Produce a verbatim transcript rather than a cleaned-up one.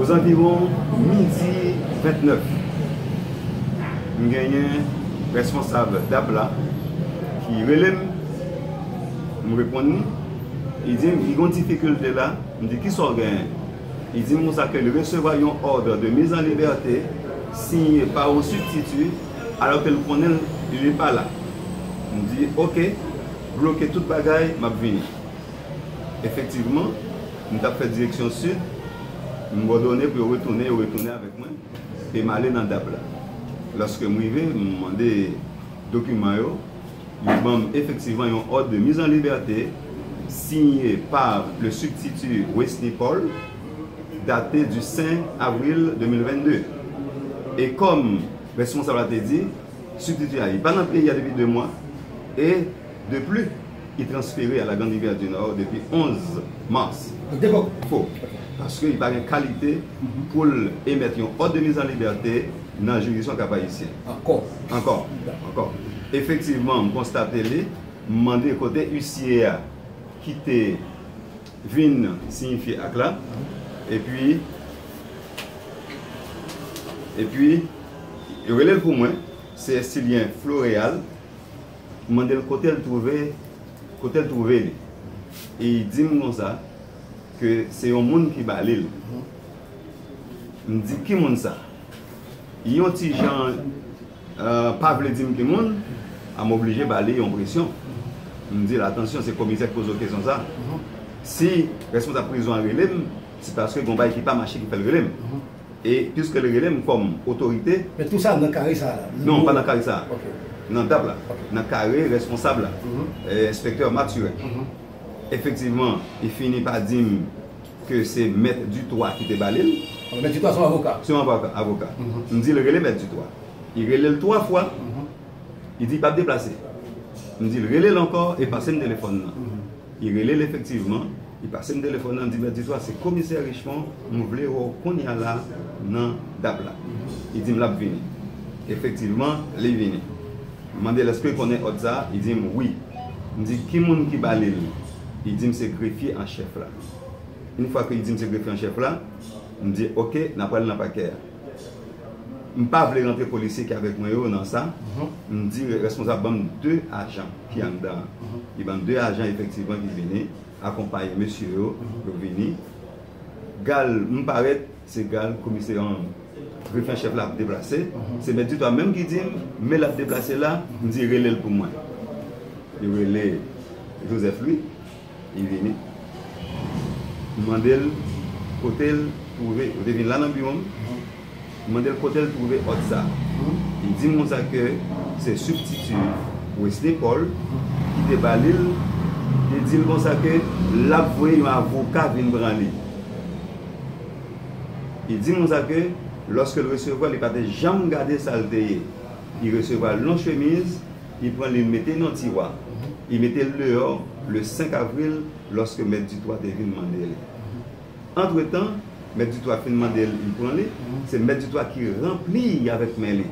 Ozanviwon midi vennèf, m genyen responsab dap la ki rele m, m reponn li, li di m li gen yon difikilte la, m di kisa w genyen? Li di m konsa ke li resevwa yon òd de mise en liberté siyen pa yon sibtiti alò ke l konnen li pa la. M di oke, bloke tout bagay, m ap vini. Efektivman, m t ap fè direksyon sid, m òdone pou yo retounen, yo retounen avèk mwen, e m ale nan dap la. Lòske m rive, m mande dokiman yo, yo ban m efektivman yon òd de mise en liberté siyen pa le sibtiti Wesny Paul, date du senk avril de mil vennde. E kòm responsab la te di, sibtiti a, li pa nan peyi a depi de mwa, e de pli, li transfere a la Grande Rivière du Nord depi onz mas. Fo. Paske li pa gen kalite pou l emèt yon òd de mise en liberté nan jiridiksyon Kap Ayisyen. Ankò. Ankò. Ankò. Efektivman, m konstate li, m mande kote isye a ki te vin siyifye ak la, epi, epi, yo rele l pou mwen, se Estilien Floréal, m mande l kote l twouve, kote l twouve li. E li di m konsa, ke se yon moun ki ba li l. M di ki moun sa? Li yon ti jan, euh, pa vle di m ki moun, a m oblije ba li yon presyon. M di l atansyon, se komisè k poze w kesyon sa. Si responsab prizon an rele m, se paske gen yon bagay ki pa mache ki fè l rele m. E piske l rele m kòm otorite. Men tou sa nan kare sa la? Non, pa nan kare sa. Nan dap la. Nan kare responsab la. E, enspektè Mathurin. Efektivman, li fini pa di m ke se mèt Dutoit ki te ba li l. Mèt Dutoit se yon avoka? Se yon avoka. M di l rele mèt Dutoit. Li rele l twa fwa. Li di li p ap deplase. M di l rele l ankò e pase m telefòn nan. Li rele l efektivman, li pase m telefòn nan, m di mèt Dutoit, se komisè Richemond, m vle wè w kounye a la nan dap la. Li di m l ap vini. Efektivman, li vini. M mande l èske l konnen òd sa, li di m wi. M di ki moun ki ba li l? Li di m se grefye an chèf la. Yon fwa ke li di m se grefye an chèf la, m di oke, n a pral nan pakè a. M pa vle rantre polisye ki avèk mwen yo nan sa. M di re- responsab ban m de ajan ki anndan an. Li ban m de ajan efektivman ki vini akonpaye mesye yo, yo vini. Gal m parèt, se gal komisè an, grefye an chèf la ap deplase. Se mèt Dutoit menm ki di m, men l ap deplase la, m di rele l pou mwen. Yo rele Joseph Louis. Li vini. M mande l kote l twouve, yo te vin la nan biwo m. M mande l kote l twouve òd sa. Li di m konsa ke se sibtiti Wesny Paul ki te ba li l, te di l konsa ke l ap voye yon avoka vin pran li. Li di m konsa ke lòske l resevwa l, li pa te janm gade sa l te ye. Li resevwa l nan yon chemiz, li pran li, li mete l nan tiwa. Li mete l deyò le senk avril, lòske mèt Dutoit te vin mande li. Antretan, mèt Dutoit fin mande l, li pran li, se mèt Dutoit ki ranpli avèk men li.